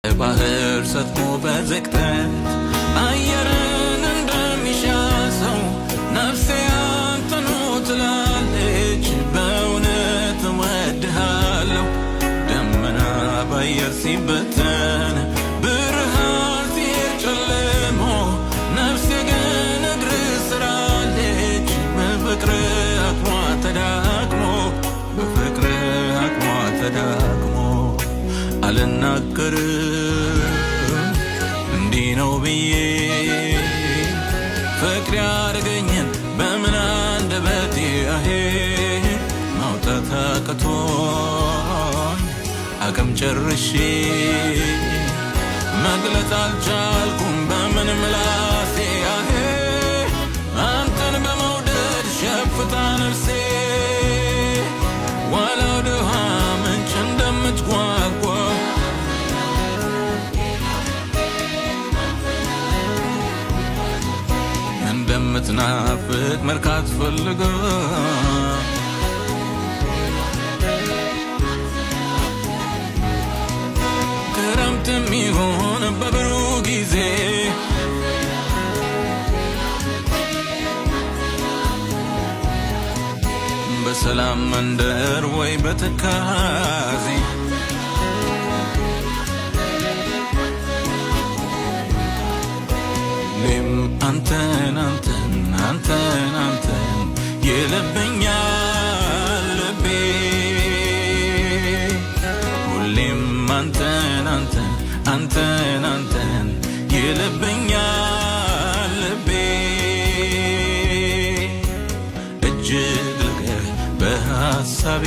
ከባህር ሰጥሞ በዝቅጠት አየርን እንደሚሻ ሰው ነፍሴ አንተኑ ትላለች። በእውነት እወድሃለሁ። ደመና በአየር ሲበተን ብርሃን ሲሄድ ጨልሞ ነፍሴ ግን እግር ስራለች። በፍቅር አቅሟ ተዳክሞ፣ በፍቅር አቅሟ ተዳክሞ፣ አልናገርም እንዲህ ነው ብዬ ፍቅር ያደረገኝን በምን አንደበቴ አሄ ማውጣት አቅቶኝ አቅም ጨርሼ መግለጽ አልቻልኩም በምን ምላሴ አሄ አንተን በመውደድ ሸፍታ ነፍሴ ዋላ ወደ ውሃ ምንጭ እንደምትጓጓ እንደምትናፍቅ መርካት ፈልጋ ክረምት የሚሆን በብሩህ ጊዜ በሰላም መንደር ወይ በትካዜ ሁሌም አንተን አንተን አንተን አንተን ይልብኛል ልቤ፣ ሁሌም አንተን አንተን አንተን አንተን ይልብኛል ልቤ። እጅግ ልቀህ በሐሳቤ